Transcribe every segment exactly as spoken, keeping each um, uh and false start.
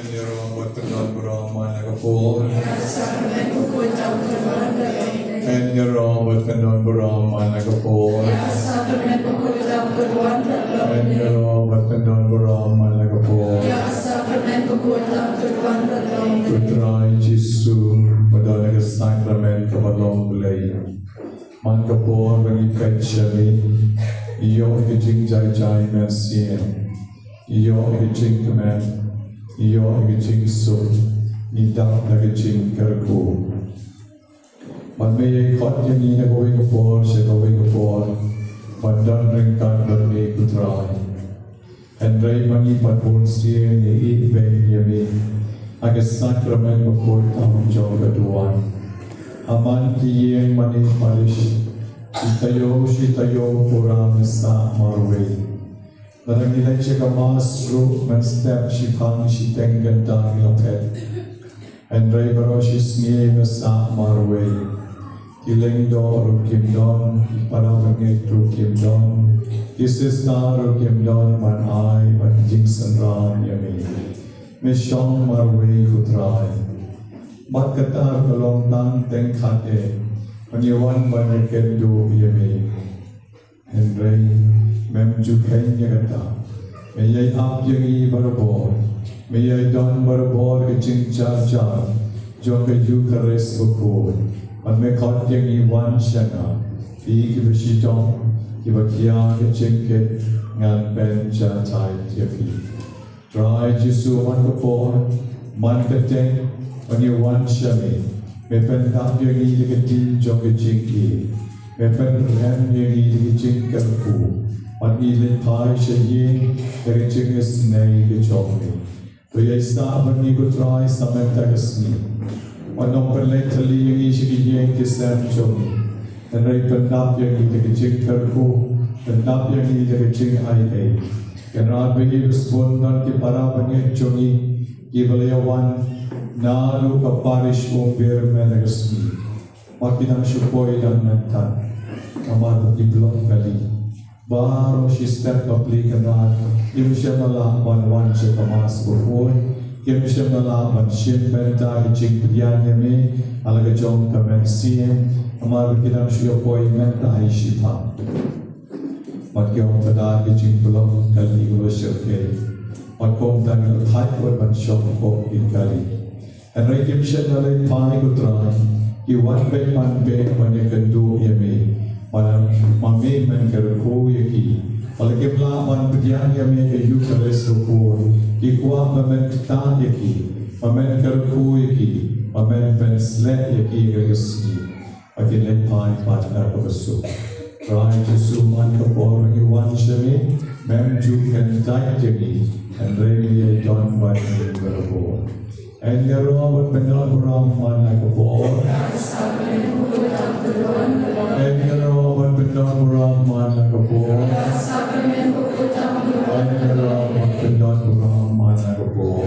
Ïaroh bad pyndon burom man la ka por. Ïaroh bad pyndon burom man la ka por. Ïaroh bad pyndon burom man la ka por. Ko Trai Jisu, ba don ha ka sakramen kaba long Blei. Man ka por ba ngi peit sha me, ïoh ka jingjai jai mynsiem, ïoh ka jingkmen, ïoh ka jingsuk, ngi dap da ka jingkyrkhu. Bad me ïai khot ïa ngi na kawei ka por sha kawei ka por ban don ryngkat bad me, ko Trai. Hynrei ma ngi pat bun sien ngi ïeit beiñ ïa me ha ka sakramen bakhuid tam jong ka duwan. Ha man ki ïing mane parish, shi taïew shi taïew pura me sah marwei. Lada ngi leit sha ka Mass ruh mynstep shiphang shiteng kynta ngi la phet. Hynrei baroh shi sngi me sah marwei. Ki lyngdoh ruh kim don, ki para bangeit ruh kim don, ki sista ruh kim don ban ai ban jingsynran ïa me. Me shong marwei, ko Trai. Bad kata ka long tang teng khatte ba ngi wan ban ïakynduh ïa me. Hynrei mem ju kheiñ ïa kata. Me ïai ap ïa ngi barabor. Me ïai don barabor ka jingjar jar jong ka Eukharist bakhuid. Bad me khot ïa ngi wan sha nga, phi kiba shitom, kiba khia ka jingkit, ngan pynjatai ïa phi. Trai Jisu, man ka por, man ka teng ba ngi wan sha me, me pyndap ïa ngi da ka ktien jong ka jingïeit, me pynrem ïa ngi da ka jingkyrkhu, bad ngi leit phai sha ïing da ka jingisynei ka jong me. To ïai sah bad ngi, ko Trai, sa mynta ka sngi. Wat nym pynleit tylli ïa ngi sha ki ïing ki sem jong ngi. Hynrei pyndap ïa ngi da ka jingkyrkhu, pyndap ïa ngi da ka jingaiei. Kynrad ba ngi ba sbun don ki para bangeit jong ngi kiba la ïa wan naduh ka parish Umber mynta ka sngi. Wat ki dang shu poi dang mynta namar ba ki block kali. Baroh shi step bapli kynrad kim shym la lah ban wan sha ka Mass bakhuid, kim shym la lah ban shim bynta ka jingpdiang ïa me ha la ka jong ka mynsiem, namar ba ki dang shu ïa poi mynta ha i shiphang. Bad ki ong ka dei ka jingblock kali kaba shyrkhei. Bad kumta ngi la thait wat ban shong kum ki kali. Hynrei kim shym la leit phai, ko Trai, ki wan beit ban beh ban ïakynduh ïa me. Bad ma me men kyrkhu ïa ki. Ba la kim lah ban pdiang ïa me ka Eukharist bakhuid, ki kwah ba men ktah ïa ki, ba men kyrkhu ïa ki, ba men pynsleh ïa ki ha ka sngi. Ba kin leit phai pat da kaba suk. Trai Jisu, man ka por ba ngi wan sha me, mem ju kyntait ïa ngi, hynrei me ïai don bad ngi barabor. Yn ïaroh bad pyndon burom man la ka por. Yn ïaroh bad pyndon burom man la ka por. Yn ïaroh bad pyndon burom man la ka por.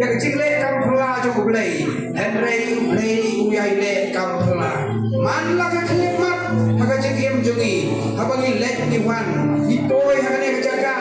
Ïa ka jingleh kam phylla jong U Blei, hynrei U Blei u ïai leh kam phylla. Man la ka khyllipmat ha ka jingim jong ngi, haba ngi leit ngi wan, ngi poi ha kane ka jaka,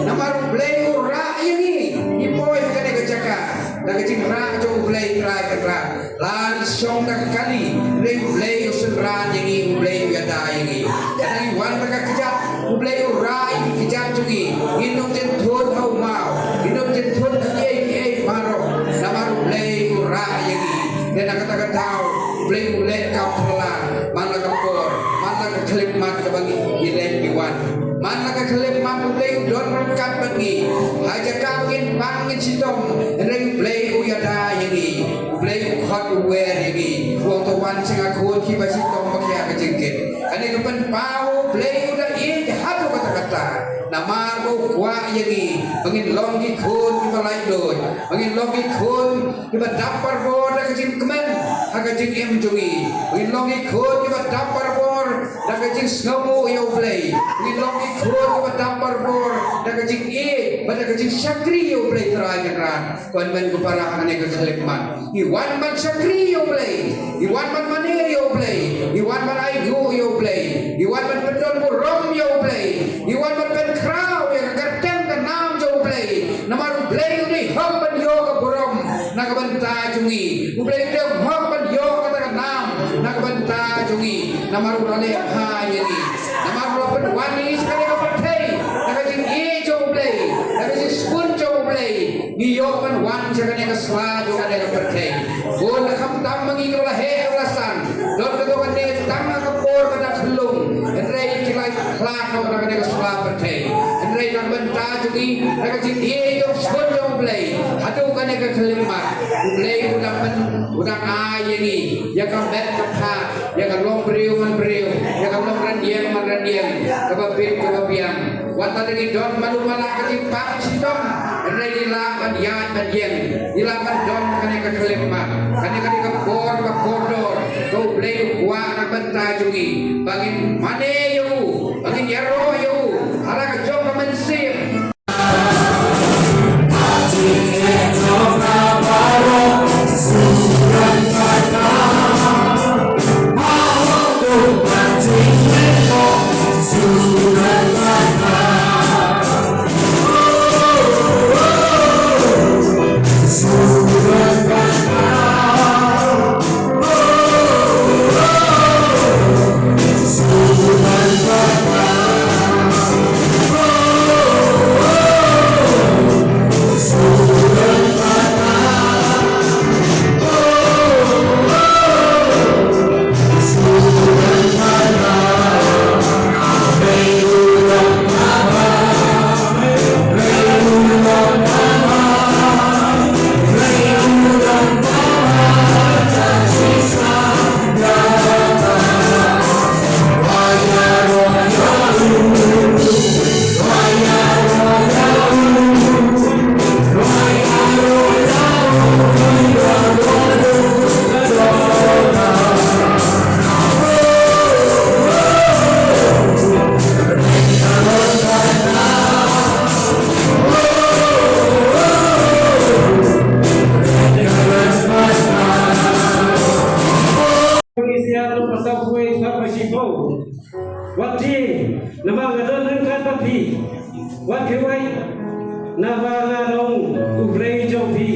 namar U Blei u rah ïa ngi, ngi poi ha kane ka jaka. Da ka jingrah jong U Blei Trai Kynrad, la ngi shong da ka kali, hynrei U Blei u synran ïa ngi, U Blei u ïada ïa ngi. Lada ngi wan da ka kjat, U Blei u rah ïa ki kjat jong ngi. Ngin ym jynthut ha u maw, ngin ym jynthut ha kiei kiei baroh, namar U Blei u rah ïa ngi. Te na kata ka daw U Blei u leh kam phylla man la ka por, man la ka khyllipmat kaba ngi leit ngi wan. Man la ka khyllipmat U Blei u don ryngkat bad ngi. Ha jaka ba ngin pang ngin shitom, hynrei U Blei u ïada ïa ngi. U Blei u khot u wer ïa ngi. U ong to wan sha nga khun kiba shitom ba khia ka jingkit. Kane ka pynpaw U Blei u da ïeit haduh katta katta. Namar ba u kwah ïa ngi ba ngin long ki khun kiba laitluid, ba ngin long ki khun kiba dap barabor da ka jingkmen ha ka jingim jong ngi, ba ngin long ki khun kiba dap barabor da ka jingsngewnguh ïa U Blei, ba ngin long ki khun kiba dap barabor da ka jingïeit bad da ka jingshakri ïa U Blei Trai Kynrad. Ko hynmen ko para, ha kane ka khyllipmat ngi wan ban shakri ïa U Blei, ngi wan ban mane ïa U Blei, ngi wan ban ainguh ïa U Blei, ngi wan ban pyndonburom ïa U Blei, ngi wan ban pynkhraw ïa ka kyrteng ka nam jong U Blei. Namar U Blei u dei hok ban ïoh ka burom na ka bynta jong ngi. U Blei u dei hok ban ïoh kata ka nam na ka bynta jong ngi. Namar u la leh bha ïa ngi. Namar u la pynwan ïa ngi sha kane ka pyrthei da ka jingïeit jong U Blei, da ka jingsbun jong U Blei. Ngi ïoh ban wan sha kane ka sla jong kane ka pyrthei. Bun khamtam ma ngi kiba la heh kiba la san, don kato kane tang ha ka por ka dang khyllung, hynrei ki la khlad noh na kane ka sla pyrthei. Hynrei na ka bynta jong ngi, na ka jingïeit jong sbun jong U Blei, haduh kane ka khyllipmat U Blei u dang pyn, u dang ai ïa ngi ïa ka met ka phad, ïa ka long briew man briew, ïa ka long rynïeng man rynïeng, kaba bit kaba biang. Wat la dang ngi don malu mala ka jingpang shitom, hynrei ngi lah ban ïaid ban ïeng, ngi lah ban don kane ka khyllipmat, kane ka dei ka por ba kordor ka U Blei u kwah na ka bynta jong ngi, ba ngin mane ïa u, ba ngin ïaroh ïa u ha la ka jong ka mynsiem. phi, wat kyrwai, naba nga long U Blei jong phi.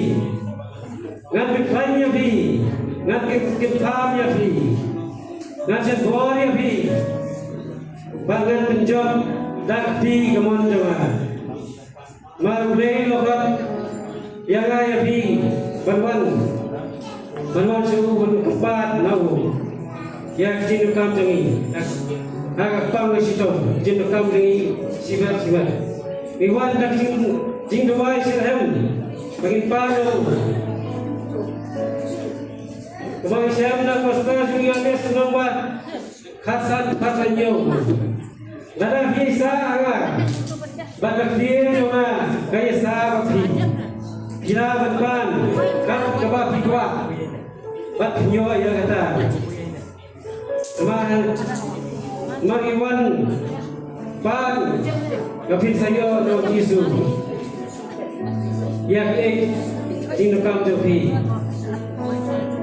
Ngan pynkhlaiñ ïa phi, ngan kyrkham ïa phi, ngan shon bor ïa phi, bad ngan pynjot da ka kti kamon jong nga. Namar U Blei u la khot ïa nga ïa phi ban wan, ban wan sha u, ban kyrpad na u ïa ka jingdonkam jong ngi. Ha ka pang ka shitom, jingdonkam jong ngi shimet shimet. Ngi wan da ka jing, jingduwai shitrhem ba ngin pan na u. Kumba ngi shem na ka Gospel jong u Ïoannis lynnong ba khatsan, khatsan ïoh. Lada phi ïaisah ha nga, bad ka ktien jong nga ka ïaisah bad phi, phi lah ban pan kat kaba phi kwah, bad phin ïoh ïa kata. Namar, namar ngi wan pan, ba phin sa ïoh na U Jisu ïa kaei ka jingdonkam jong phi.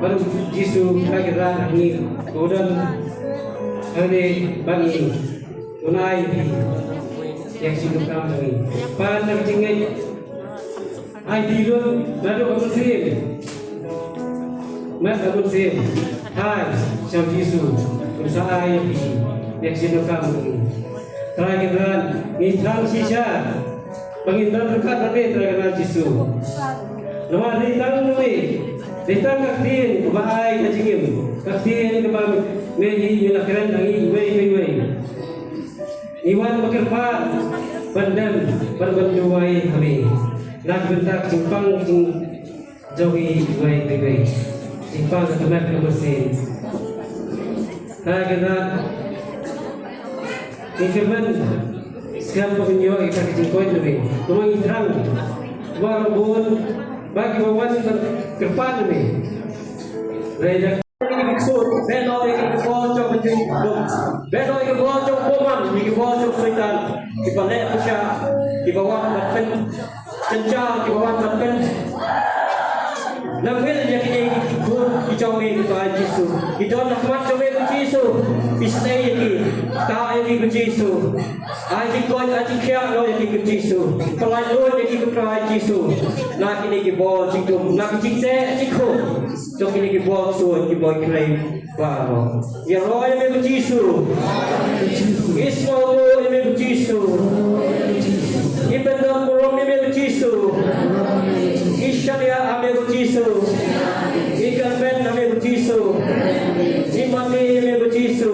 Bad U Jisu u la kyrpad ha ngi, u don hangne bad ngi, un ai phi ïa ka jingdonkam jong ngi. Pan na ka jingngeit, ai phi lut naduh ha mynsiem, met ha mynsiem, hai sha U Jisu, un sa ai ïa phi ïa ka jingdonkam jong ngi. Trai Kynrad, ngi thrang shisha ba ngin don ryngkat bad me, Trai Kynrad Jisu. Namar dei tang me, dei tang ka ktien kaba ai ka jingim, ka ktien kaba me hi me la kren ha ngi iwei pa iwei. Ngi wan ba kyrpad, ban dem, ban, ban duwai ha me na ka bynta ka jingpang jong jong ngi iwei pa iwei. Jingpang ka tymmen ka mynsiem. Trai Kynrad, ngi kyrmen skhem ba ngin ïoh ïa ka jingkoit na me. Namar ngi thrang ba la bun ba kiba wan ban kyrpad na me. Hynrei da beh noh ïa ki bor jong ka jingdum, beh noh ïa ki bor jong u bymman, ïa ki bor jong u Soitan, kiba leh pyrshah, kiba wan ban pyn jynjar, kiba wan ban pyn nangwil ïa kine ki khun ki jong me, ko Trai Jisu. Ki don ha khmat jong me, ko Jisu. Pynshai ïa ki, tah ïa ki, ko Jisu. Ai jingkoit, ai jingkhiah noh ïa ki, ko Jisu. Pynlait lut ïa ki, ko Trai Jisu, na kine ki bor jingdum, na ki jingseh jingkhum jong kine ki bor ksuid, ki bor khlei. Baroh. Ïaroh ïa me, ko Jisu. Ngi sngewthuh ïa me, ko Jisu. Ngi pyndonburom ïa me, ko Jisu. Ngi shaniah ha me, ko Jisu. Ngi kyrmen ha me, ko Jisu. Ngi mane ïa me, ko Jisu.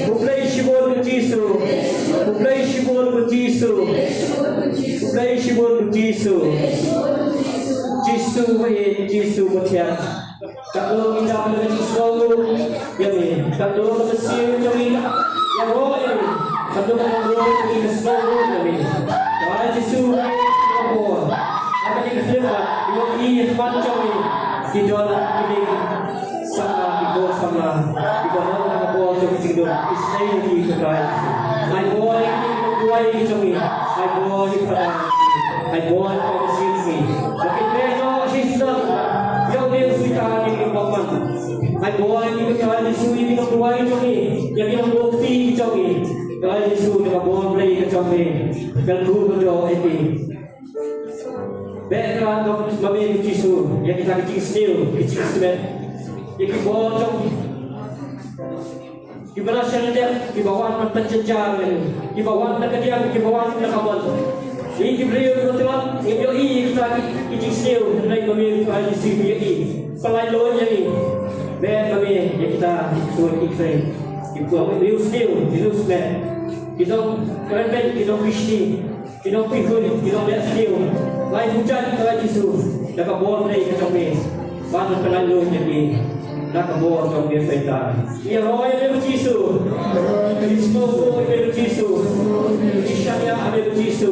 Khublei shibun, ko Jisu. Khublei shibun, ko Jisu. Khublei shibun, ko Jisu. Jisu ba ïeit, Jisu ba thiang. Katno ngi dap na ka jingsngewnguh ïa me, katno ka mynsiem jong ngi ka ïaroh ïa me, katno ka lyngngoh jong ngi ka sngewnguh ïa me. Trai Jisu, ngi ïa bor ha kane ka khyllipmat, ngi ïohi ha khmat jong me ki don kine ki samla, ki bor samla kiba don ha ka bor jong ka jingdum. Pynshai ïa ki, ko Trai Jisu. Ai bor ïa kine kiba duwai ki jong ngi. Ai bor ïa ki, Father. Ai bor ïa ka mynsiem jong ngi. Ba kin beh noh shisyndon ïa une u Soitan, ïa kine ki bymman. Ai bor ïa ki, ko Trai Jisu, ïa ki nongduwai jong ngi, ïa ki nongbud kti jong ngi. Trai Jisu, da ka bor Blei ka jong me, kyrkhu kyrdoh ïa ki. Beh kyrpad ma me, ko Jisu, ïa kita ki jingsniew, ki jingsmet, ïa ki bor jong ngi. Kiba la shah lyndet, kiba wan ban pynjynjar ïa ngi, kiba wan na ka diang, kiba wan na ka mon. Ngi ki briew kiba tlot, ngim ïohi ïa kita ki, ki jingsniew, hynrei ma me, Trai Jisu, me ïohi. Pynlait lut ïa ngi. Beh ma me ïa kita, ki khun ki khrei, ki briew sniew, ki briew smet, ki nongkren beiñ, ki nongkishni. Ki nongpynhun, ki nongleh sniew. Lai buh jait, Trai Jisu, da ka bor Blei ka jong me, ban pynlait lut ïa ki da ka bor jong me, Soitan. Ïaroh ïa me, ko Jisu. Ngi sngewthuh ïa me, ko Jisu. Ngi shaniah ha me, ko Jisu.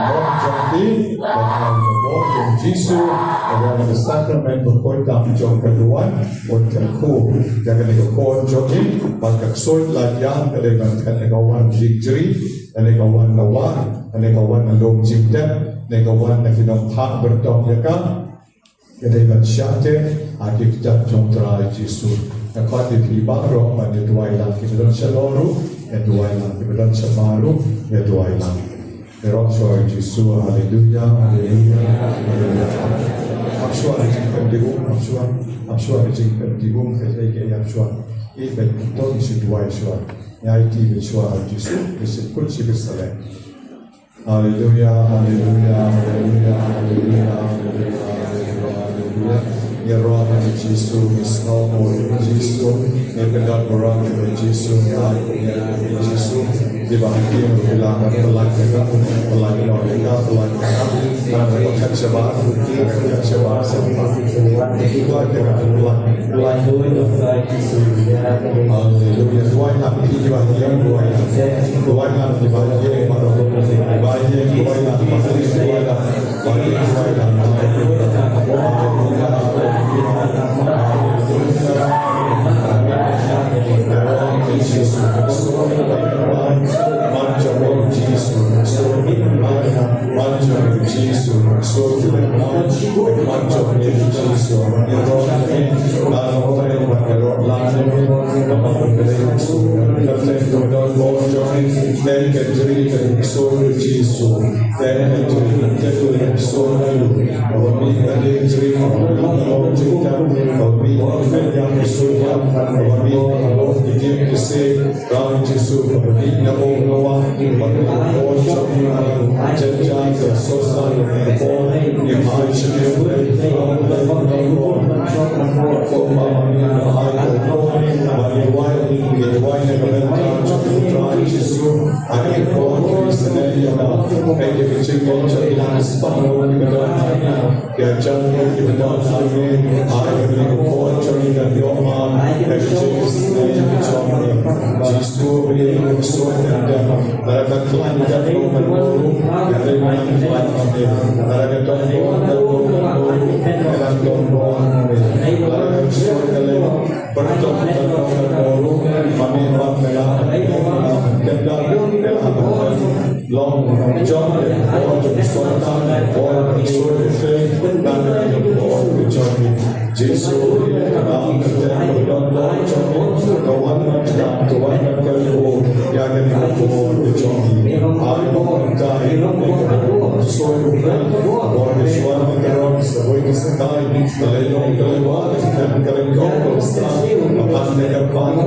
mon jong phi, bad ha ka bor jong u Jisu, bad ha ka sakramen bakhuid tam jong ka duwan, un kyrkhu ïa kane ka khun jong ngi, bad ka ksuid lad ïam ka dei ban khet na ka wan jingïeit, na ka wan na wah, na ka wan na lum jingtep, na ka wan na ki nongphah byrtong ïa ka. Ka dei ban shah teh ha ki kjat jong u Trai Jisu. Nga khot ïa phi baroh ban ïa duwai lang, kiba don shalor ruh ïa duwai lang, kiba don shamar ruh ïa duwai lang. Ngi ïaroh shuwa ïa u Jisu. Haleluya, haleluya, haleluya. Ap shuwa ha ka jingpyndiah um, ap shuwa, ap shuwa ha ka jingpyndiah um, kaei kaei ap shuwa. Ïeit bad kumto ngi shu duwai shuwa. Ngi aiti beit shuwa ha u Jisu, ki shu kut shi beit shaleh. Haleluya, haleluya, haleluya, haleluya, haleluya, haleluya. Ngi ïaroh ïa u Jisu, ngi sngew bun ïa u Jisu, ngi pyndonkam ïa u Jisu, ngi ai ïa u Jisu. Kiba hakim ki la pynlait ïa ka, pynlait ïa ka, pynlait ïa ka. Ngan ïa khet shabar, ngan ïa khet shabar, shabar. Haleluya. Duwai lang, duwai lang, duwai lang. Duwai lang, duwai lang, duwai lang. Duwai lang, duwai lang, duwai lang. Ram Jisu, ka bynta na ong na wah, bad ka por jong ngi, jan jan ka sosa ka por, ngi ai sha phi, ko ma ma ngi ai ko ko, ma ngi wai, ngi wai na ka bynta jong u Trai Jisu, ai ko ko, ngi sngewbha ïa ka, ai ka jingkyrkhu jong ngi, spah ngi ka don. Ïa jan ki bynta jong ngi, ai kane ka por jong ngi ban ïoh ma, ïa ka jingsnei jong ngi. Jisu, ngi sngewbha ïa ka, lada ka khlaiñ ka long ka bor, ïa ka khlaiñ ka long ka bor, lada ka donbor ka long ka bor, ïa ka donbor ka long ka bor, lada ka sngewbha ka long. Pyntok pyntok ka bor ruh, ma me bad me la, me la, me la, long jong ka bor jong Soitan, ka bor jong Soitan, ka bor jong Jisu, ka bor jong, ka wan ban kyntait, ka wan ban kyrkhu ïa kane ka bor jong ngi. Ai ba ngi kyntait ïa ka bor jong Soitan, ka bor jong Soitan, ka bor jong Soitan, ka bor jong Soitan, ka bor jong Soitan, ka bor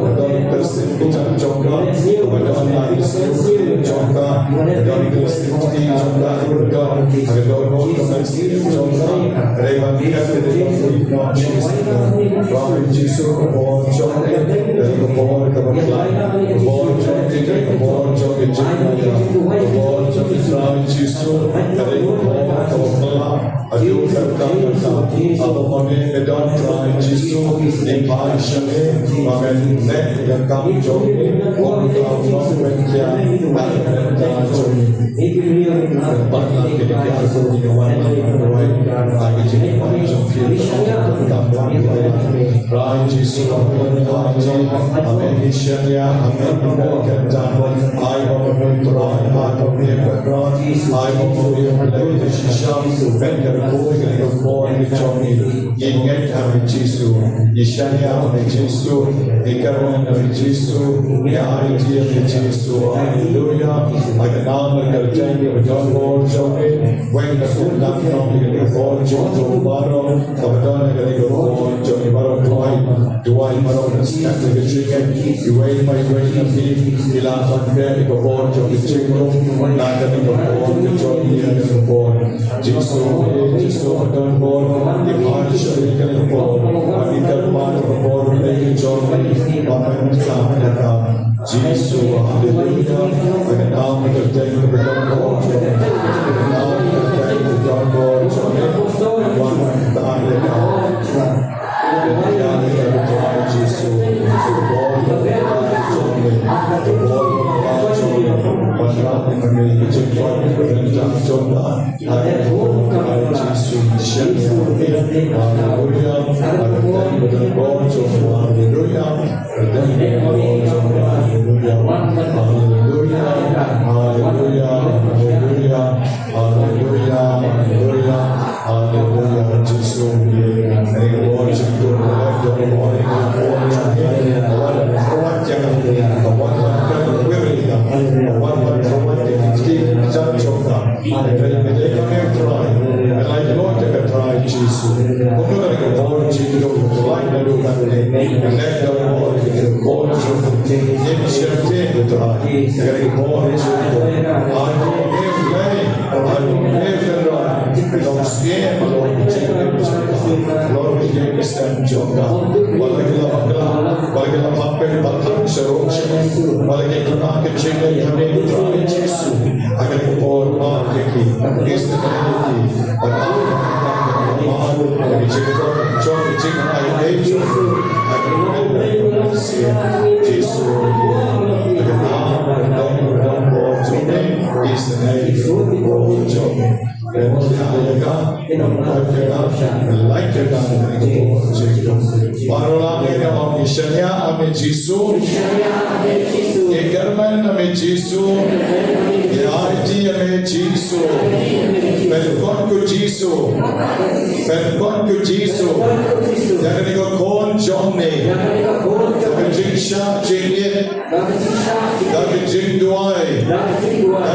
jong Soitan, Jong ka, ba don la ka sniew jong ka, ba don ka sniew jong ka, ba don ka don ka sniew jong ka, ba don ka sniew jong ka. Trai Jisu, ka bor jong ka, ka bor ka ba khlaiñ, ka bor jong ka, ka bor jong ka jingmaya, ka bor jong ka, Trai Jisu, ka bor ka ba khlaiñ. Adu kyrta kyrta, haba ma me me don Trai Jisu, ngi phai sha me, ba men leh ïa ka kam jong me, kum ka nongpynïaid, ha ka bynta jong me. Kyrpad ïa kine kiei kiei baroh kiba wan ban rwai ïa ka jingpynïaid jong phi, ka kam wan rwai ïa me. Trai Jisu, ha me ngi shaniah, ha me ngi kyrta, ai ba me Trai, ai ba me Trai, ai ba me Trai, shisha, pynkyndit ïa ka bor ka jong ngi. Ngi ngeit ha me Jisu, ngi shaniah ha me Jisu, ngi kyrmen ha me Jisu, ngi aiti ha me Jisu. Haleluya. Ha ka nam ka kyrteng ka ba don bor jong me, weng ka sngewdap noh ïa ka bor jong ngi baroh. Kaba don ha kane ka bor jong ngi baroh, duwai, duwai baroh, na sngap ïa ka jingngeit, iwei pa iwei na phi, i lah ban beh ïa ka bor jong ka jingim, na kane ka bor ka jong ngi, ïa kane ka bor. Jisu, Jisu, ba don bor, i phai sha kane ka bor, ba ngi kyrpad ïa ka bor, ïa ka jong ngi, ba men khlaiñ ïa ka. Jisu, haleluya. Ka nam ka kyrteng ka ba don bor jong me. Ka nam ka kyrteng ka ba don bor jong me. Wan ban khlaiñ ïa ka. Ïa ka Trai Jisu. Ka bor ka ba don jong me. Ka bor ka ba don jong me. Ban rah ïa me ka jingkoit ka ba don jong ka. Haleluya. Haleluya. Haleluya. Haleluya. Haleluya. Haleluya. Jisu. Haleluya. Haleluya, Trai. Haleluya, Trai Jisu. Kumno ka bor jingdum, Trai, naduh kane. Leh ka bor jingdum, bor jingdum. Ïeit shyrkhei, Trai. Ka bor jingdum. Ai ba me leh, ai ba me leh, Trai. Long sngewbha, long jingdum, long jingdum. Ba la ki la bakla, ba la ki la bakla, ba la ki la bakla, sha rum sha rum, ba la ki la bakla, ka jingim ka me Trai Jisu. Ha kane ka por map ïa ki, is the community, ba la ki la bakla, ba la ki jingkor, jong ki jingai dei jong ki. Ha kane ka por Jisu, ha kane ka por jong ki, is the name of jong ki. Pynkhia ïa ka, pynkhia ïa ka, pynlait ïa ka, baroh lah ïa ka, ong ngi shaniah ha me Jisu. Ngi kyrmen ha me Jisu. Ngi aiti ïa me Jisu. Pynkhot ko Jisu. Pynkhot ko Jisu. Ïa kane ka khun jong me. Ka jingshah jingit. Da ka jingduwai, da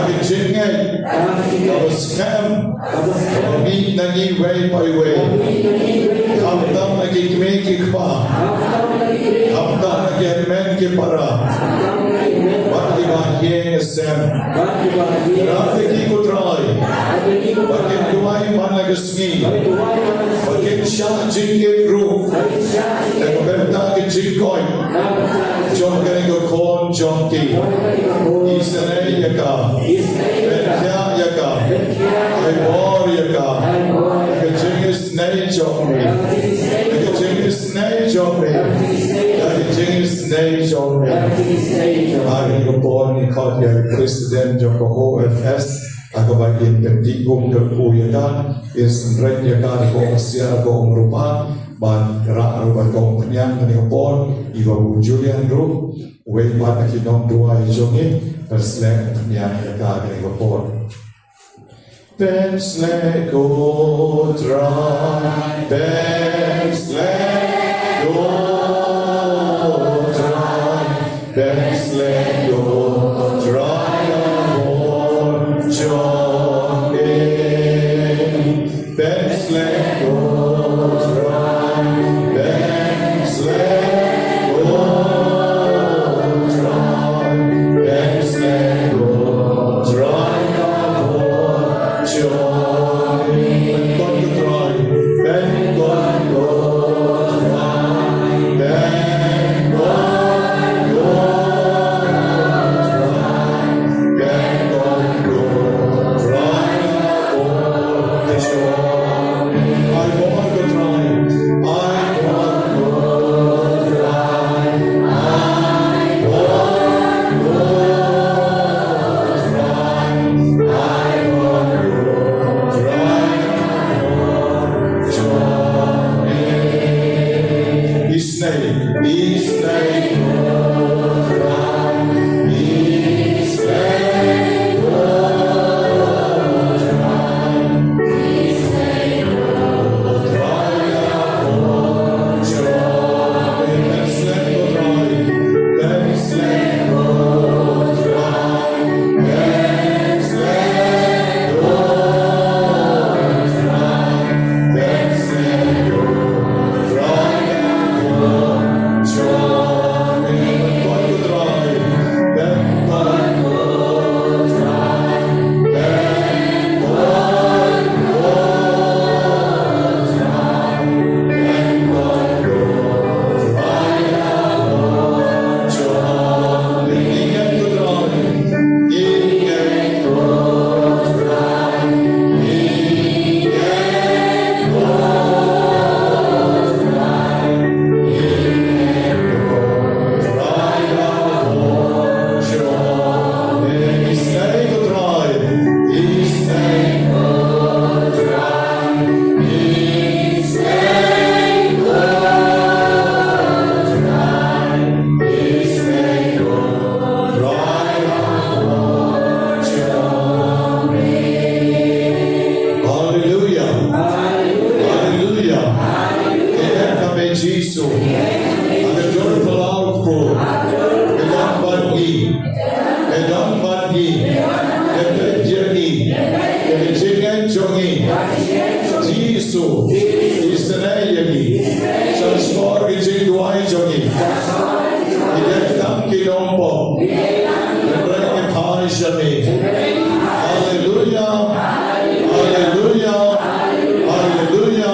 ka jingngeit, da ka skhem, kaba mih na ngi iwei pa iwei. Khamtam na ki kmie ki kpa, khamtam na ki hynmen ki para, bad kiba ïeng ïasem. Ïarap ïa ki ko Trai, ba kin duwai man la ka sngi, ba kin shah jingit ruh, na ka bynta ka jingkoit jong kane ka khun jong ki. Isynei ïa ka. Pynkhia ïa ka. Ai bor ïa ka. Ka jingisynei jong me. Ka jingisynei jong me. Ka jingisynei jong me. Ha kane ka por ngi khot ïa ka president jong ka O F S. Ha kaba in pynthikna kum da u ïa ka, in synreit ïa ka da ka umsiar ka umrupa, bad rah ruh bad ka umphniang kane ka por, i Babu Julian ruh, uwei pat na ki nongduwai jong ngi, pynsleh umphniang ïa ka kane ka por. Pynsleh ko Trai, pynsleh ko Trai. Pynsleh ko Trai ka bor jong me. Pynsleh ko Trai. Pynsleh ko Isynei ïa ngi. Sha shkor ki jingduwai jong ngi. Ngi dei tang ki nongpop. Hynrei ngi phai sha me. Haleluya. Haleluya. Haleluya.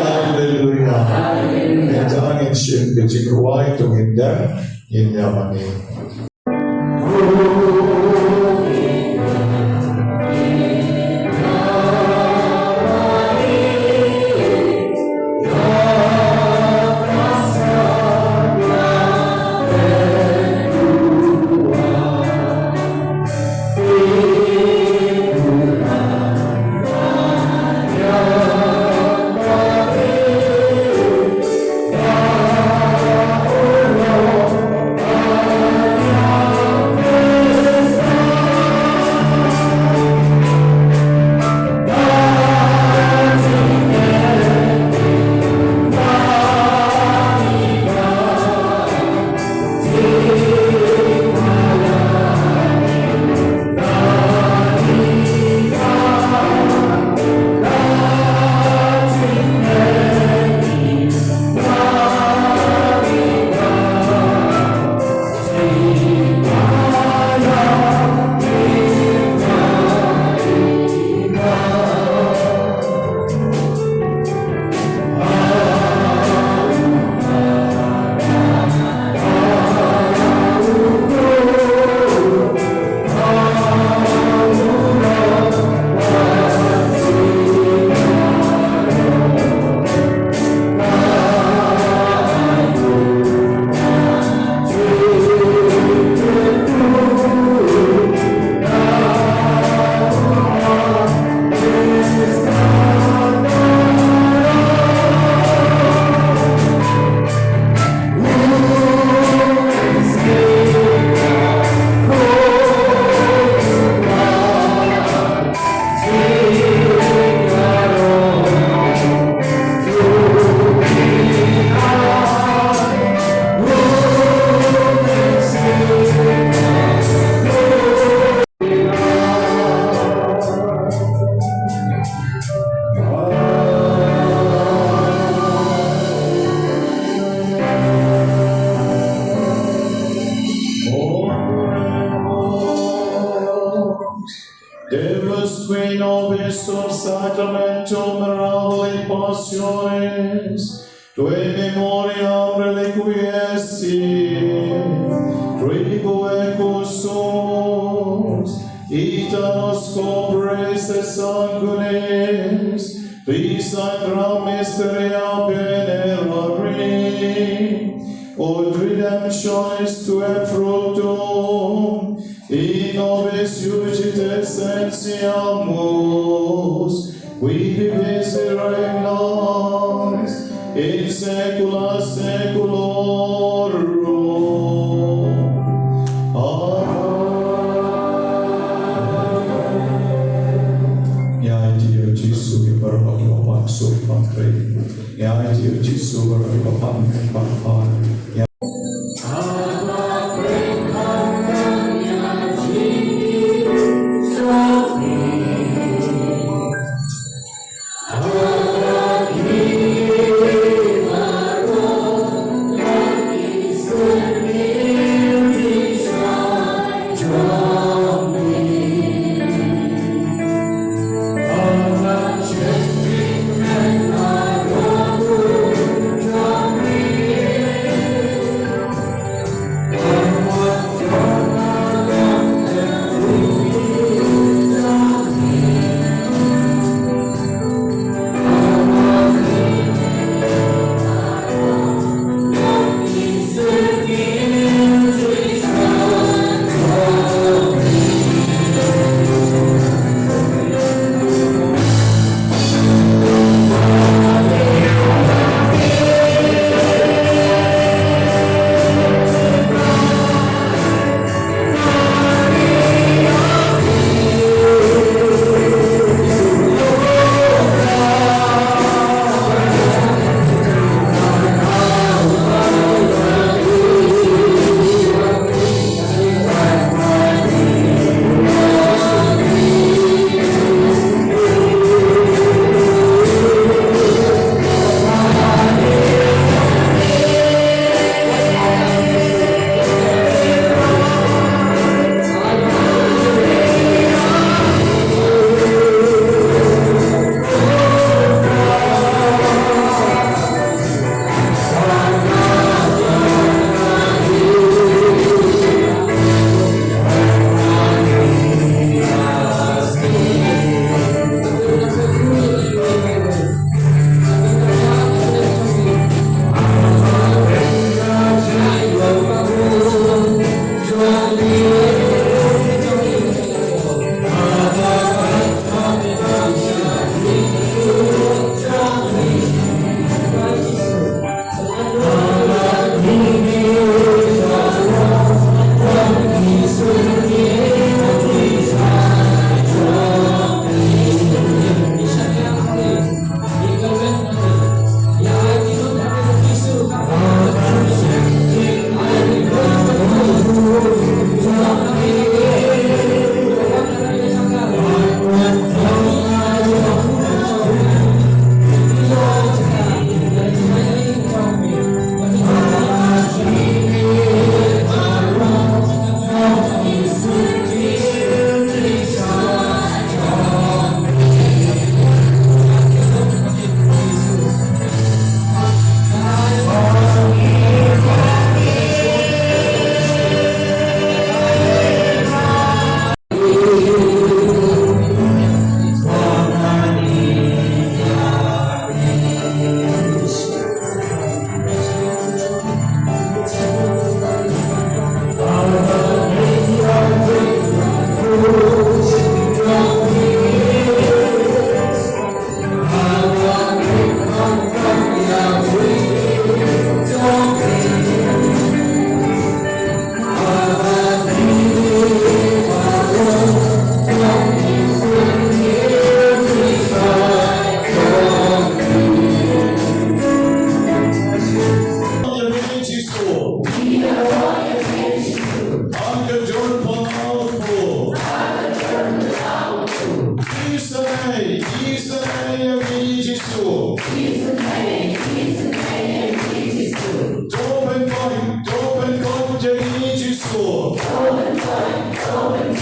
Haleluya. Mynta ngin shim ka jingrwai, to ngin dep, ngin ïa mane. Deus qui nobis sub sacramentum mirabili passionis, tue memoriam reliquies, tribueque sumus, ita nos copres et sanguinis, qui sacra mysteria venerari, ut redemptionis tuae fructum, in nobis iudice sentiamus, qui vivis et regnas in saecula saeculorum. Amen. Ïa ïa u Jisu, ïa baroh kiba pan suk pan trei. Ïa ïa u Jisu, baroh kiba pan trei pan pan. Ïa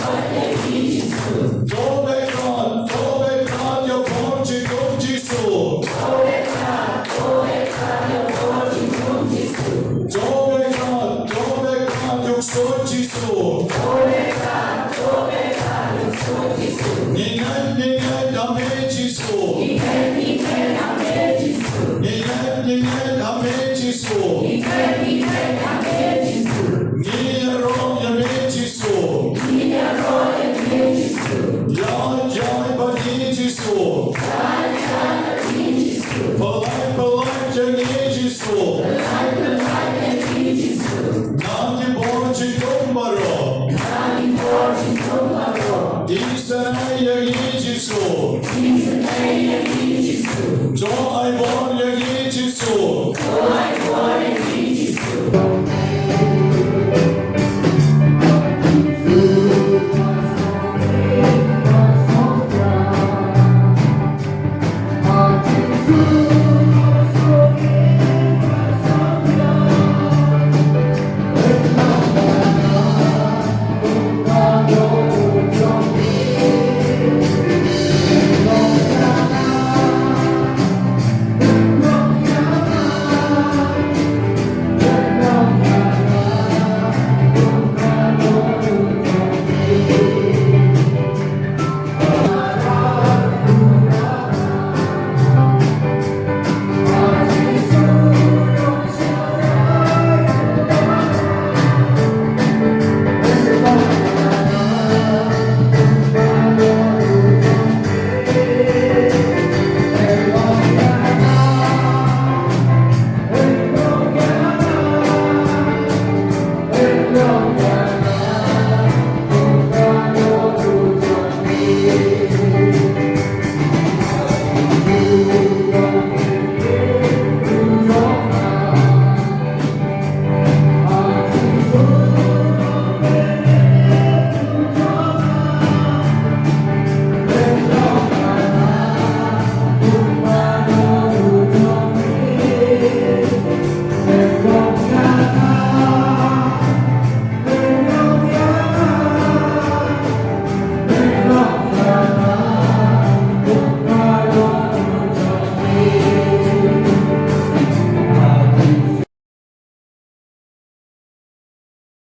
Tohbeit pat, tohbeit pat ïa u bor jingthung Jisu. Tohbeit pat, tohbeit pat ïa u ksuid Jisu. Ngi ngeit, ngi ngeit ha me Jisu. Ngi ngeit, ngi ngeit ha me Jisu. Ngi ïaroh ïa me Jisu. Ïaid, ïaid bad ngi Jisu. Pynlait, pynlait ïa ngi Jisu. Na ki bor jingthung baroh. Isynei ïa ngi Jisu.